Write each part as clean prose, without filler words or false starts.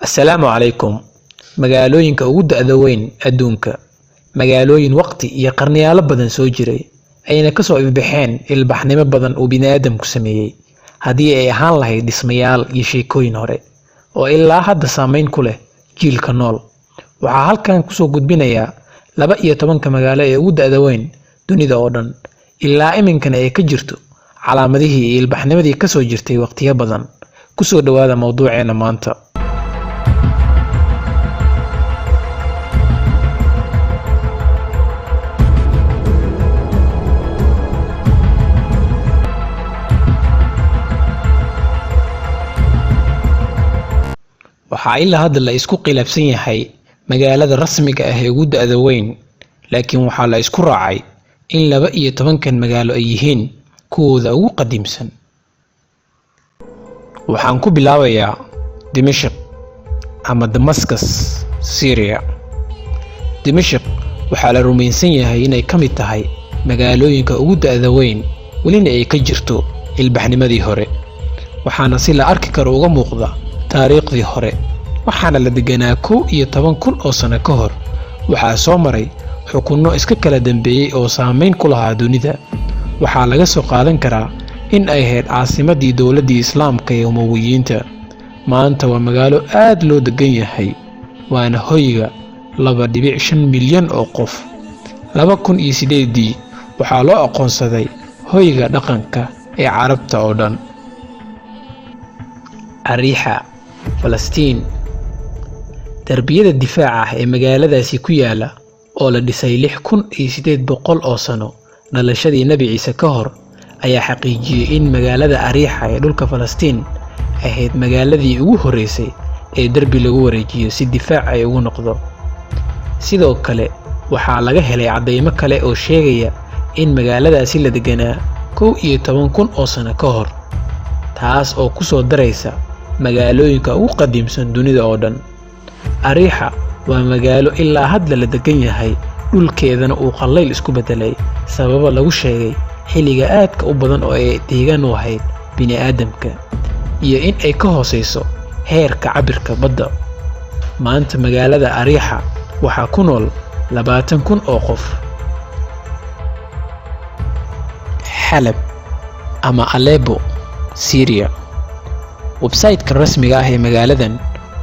Assalaamu calaykum. Magaalooyinka ugu da'da weyn adduunka, magaalooyin waqti iyo qarniyaalo badan soo jiray, ayna kasoo ifbaxeen ilbaxnimo badan uu bini'aadamku sameeyey, haddii ay ahaan lahayd dhismayaal iyo sheekooyin hore oo ilaa hadda saameyn ku leh jiilka nool. Waxaa halkan kusoo gudbinayaa 12-ka magaalo ee ugu da'da weyn dunida oo dhan, ilaa iminkana ay ka jirto calaamadihii iyo ilbaxnimadii kasoo jirtay waqtiyo badan. Kusoo dhawaada mowduuceena maanta. Waxaa ilaa hadda la isku khilaafsan yahay magaalada rasmiga ah ee ugu da'da weyn, laakiin waxaa la isku raacay in 12-kan magaalo ay yihiin kuwooda ugu qadiimsan. Waxaan ku bilaabayaa Dimashq ama Damascus, Syria. Dimashq waxaa la rumaysan yahay inay ka mid tahay magaalooyinka ugu da'da weyn, welina ay ka jirto ilbaxnimadii hore, waxaana si la arki karo uga muuqda taariikhdii hore. Waxaana la deganaa 11,000 oo sano ka hor. Waxaa soo maray xukunno iska kala dambeeyey oo saameyn ku lahaa dunida. Waxaa laga soo qaadan karaa in ay ahayd caasimadii dowladdii Islaamka ee Umawiyiinta. Maanta waa magaalo aad loo degan yahay, waana hoyga 2.5 milyan oo qof. 2008-dii waxaa loo aqoonsaday hoyga dhaqanka ee Carabta oo dhan. Ariixa, Falastiin. Darbiyada difaaca ah ee magaaladaasi ku yaala oo la dhisay 6800 oo sano dhalashadii Nebi Ciise ka hor ayaa xaqiijiyey in magaalada Ariixa ee dhulka Falastiin ahayd magaaladii ugu horreysay ee darbi lagu wareejiyo si difaac ay ugu noqdo. Sidoo kale waxaa laga helay caddeymo kale oo sheegaya in magaaladaasi la deganaa 11,000 oo sano ka hor, taas oo ku soo daraysa magaalooyinka ugu qadiimsan dunida oo dhan. Ariixa waa magaalo ilaa hadda la degan yahay, dhulkeedana uu qallayl isku beddelay sababo lagu sheegay xilliga aadka u badan oo ay deegaan u ahayd bini'aadamka iyo in ay ka hooseyso heerka cabbirka badda. Maanta magaalada Ariixa waxaa ku nool 20,000 oo qof. Xalab ama Aleppo, Syria. Website-ka rasmiga ah ee magaaladan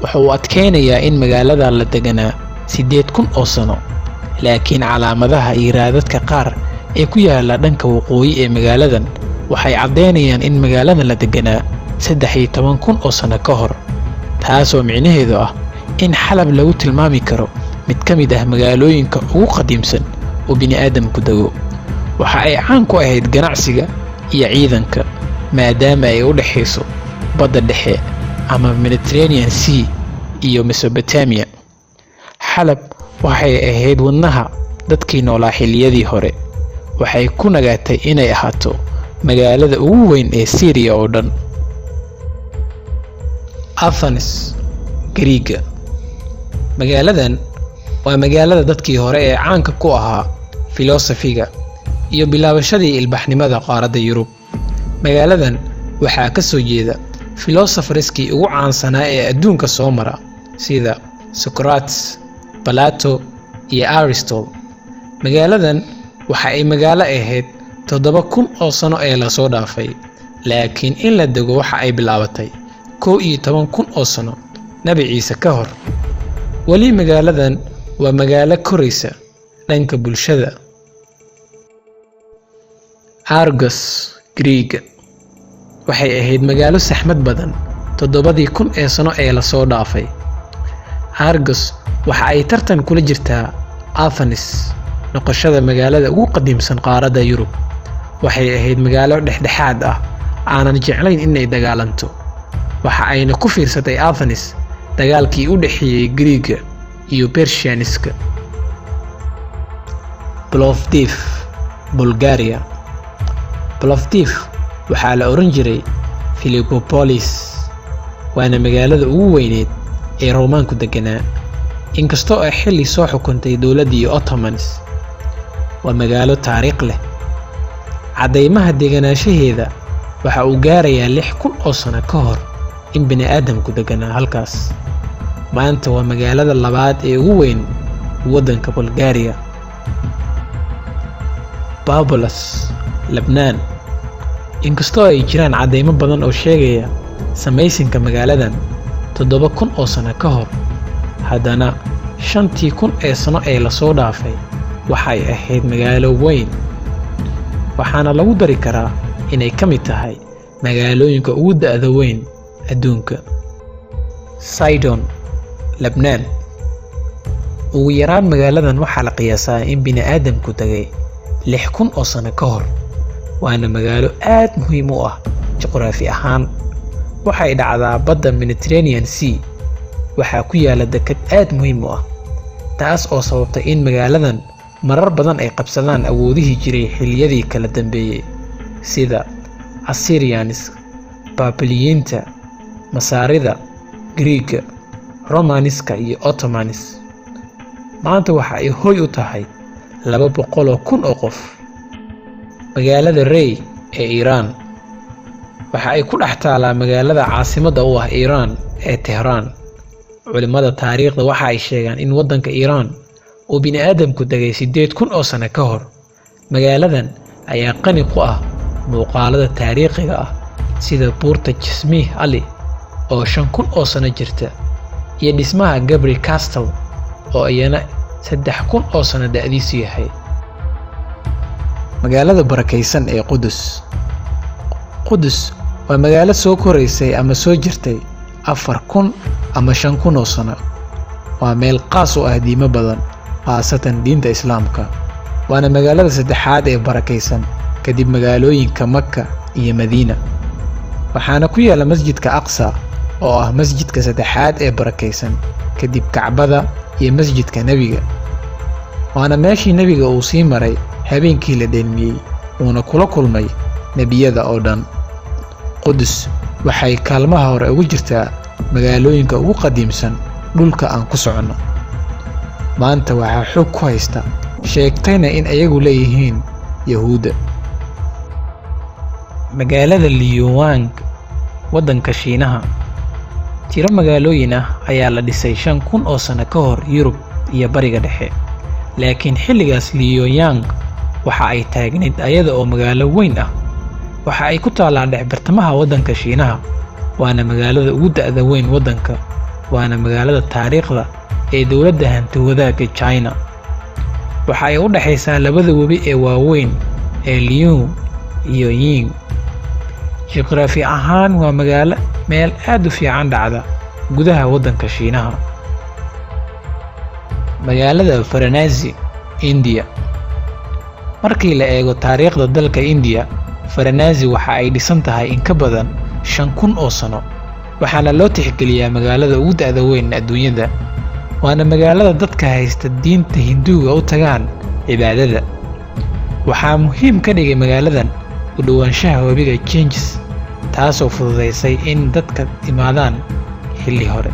waxa uu adkeynayaa in magaalada la deganaa 8000 oo sano, laakiin calaamadaha iyo raadadka qaar ee ku yaala dhanka waqooyi ee magaaladan waxay caddeynayaan in magaaladan la deganaa 13,000 oo sano ka hor, taasoo micnaheedu ah in Xalab lagu tilmaami karo mid ka mid ah magaalooyinka ugu qadiimsan oo bini'aadamku dego. Waxa ay caan ku ahayd ganacsiga iyo ciidanka, maadaama ay u dhexayso badda dhexe ama Mediterranean Sea iyo Mesopotamia. Xalab waxay ahayd wadnaha dadkii noolaa xilliyadii hore. Waxay ku nagaatay inay ahaato magaalada ugu weyn ee Syria oo dhan. Athens, Gariiga. Magaaladan waa magaalada dadkii hore ee caanka ku ahaa filosofiga iyo bilaabashadii ilbaxnimada qaaradda Yurub. Magaaladan waxaa ka soo jeeda filosofarskii ugu caansanaa ee adduunka soo mara, sida Socrates, Plato iyo Aristotle. Magaaladan waxa ay magaalo ahayd 7000 oo sano ee lasoo dhaafay, laakiin in la dego waxa ay bilaabatay 11,000 oo sano Nabi Ciise ka hor. Weli magaaladan waa magaalo koraysa dhanka bulshada. Argos, Gariiga. Waxay ahayd magaalo saxmad badan 7000 ee sano ee lasoo dhaafay. Argos waxa ay tartan kula jirtaa Athens noqoshada magaalada ugu qadiimsan qaaradda Yurub. Waxay ahayd magaalo dhexdhexaad ah, aanan jeclayn inay dagaalanto. Waxa ayna ku fiirsatay Athens dagaalkii u dhexeeyey Gariiga iyo Persianiska. Plovdiv, Bulgaria. Plovdiv waxaa la oran jiray Philippopolis, waana magaalada ugu weyneed ee Roomaanku deganaa, inkastoo ay xilli soo xukuntay dowladdii Ottomans. Waa magaalo taariikh leh. Caddeymaha deganaanshaheeda waxa uu gaarayaa 6000 oo sano ka hor in bini'aadamku deganaa halkaas. Maanta waa magaalada labaad ee ugu weyn waddanka Bulgaria. Babolas, Lebnaan. Inkastoo ay jiraan caddeymo badan oo sheegaya samaysanka magaaladan 7000 oo sano ka hor, haddana 5000 ee sano ee lasoo dhaafay waxay ahayd magaalo weyn, waxaana lagu dari karaa inay ka mid tahay magaalooyinka ugu da'da weyn adduunka. Sidon, Lebnaan. Ugu yaraan magaaladan waxaa la qiyaasaa in bini'aadamku tagay 6000 oo sano ka hor, waana magaalo aad muhiim u ah juqraafi ahaan. Waxay dhacdaa badda Mediterranean Sea. Waxaa ku yaala dekad aad muhiim u ah, taas oo sababtay in magaaladan marar badan ay qabsadaan awoodihii jiray xilliyadii kala dambeeyey, sida Assyrians, Baabiliyiinta, Masaarida, Griiga, Romaniska iyo Ottomans. Maanta waxa ay hoy u tahay 200,000 oo qof. Magaalada Rey ee Iiraan waxa ay ku dhex taalaa magaalada caasimadda u ah Iiraan ee Tehraan. Culimmada taariikhda waxa ay sheegaan in waddanka Iiraan uu bini'aadamku degay 8000 oo sano ka hor. Magaaladan ayaa qani ku ah muuqaalada taariikhiga ah, sida buurta Jismih Ali oo 5000 oo sano jirta iyo dhismaha Gabri Castle oo iyana 3000 oo sano da'diisu yahay. Magaalada barakaysan ee Qudus. Qudus waa magaalo soo koraysay ama soo jirtay 4000 ama 5000 oo sano. Waa meel qaas u ah diimo badan, khaasatan diinta Islaamka, waana magaalada saddexaad ee barakaysan kadib magaalooyinka Maka iyo Madiina. Waxaana ku yaala Masjidka Aqsa oo ah masjidka saddexaad ee barakaysan kadib Kacbada iyo Masjidka Nebiga, waana meeshii Nebiga uu sii maray habeenkii la dheelmiyey, uuna kula kulmay nebiyada oo dhan. Qudus waxay kaalmaha hore ugu jirtaa magaalooyinka ugu qadiimsan dhulka aan ku soconno. Maanta waxaa xoog ku haysta, sheegtayna in ayagu leeyihiin Yahuudda. Magaalada Luoyang, waddanka Shiinaha. Tiro magaalooyin ah ayaa la dhisay 5000 oo sano ka hor Yurub iyo Bariga Dhexe, laakiin xilligaas Luoyang waxa ay taagnayd ayada oo magaalo weyn ah. Waxa ay ku taallaa dhex bartamaha waddanka Shiinaha, waana magaalada ugu da'da weyn waddanka, waana magaalada taariikhda ee dowladda hanti wadaagga China. Waxa ay u dhexaysaa labada webi ee waaweyn ee Liu iyo Ying. Juqraafi ahaan waa magaalo meel aad u fiican dhacda gudaha waddanka Shiinaha. Magaalada Varanasi, India. Markii la eego taariikhda dalka India, Varanasi waxa ay dhisan tahay in ka badan 5000 oo sano, waxaana loo tixgeliyaa magaalada ugu da'da weyn adduunyada, waana magaalada dadka haysta diinta Hinduuga u tagaan cibaadada. Waxaa muhiim ka dhigay magaaladan u dhowaanshaha webiga Ganges, taasoo fududaysay in dadka imaadaan xilli hore.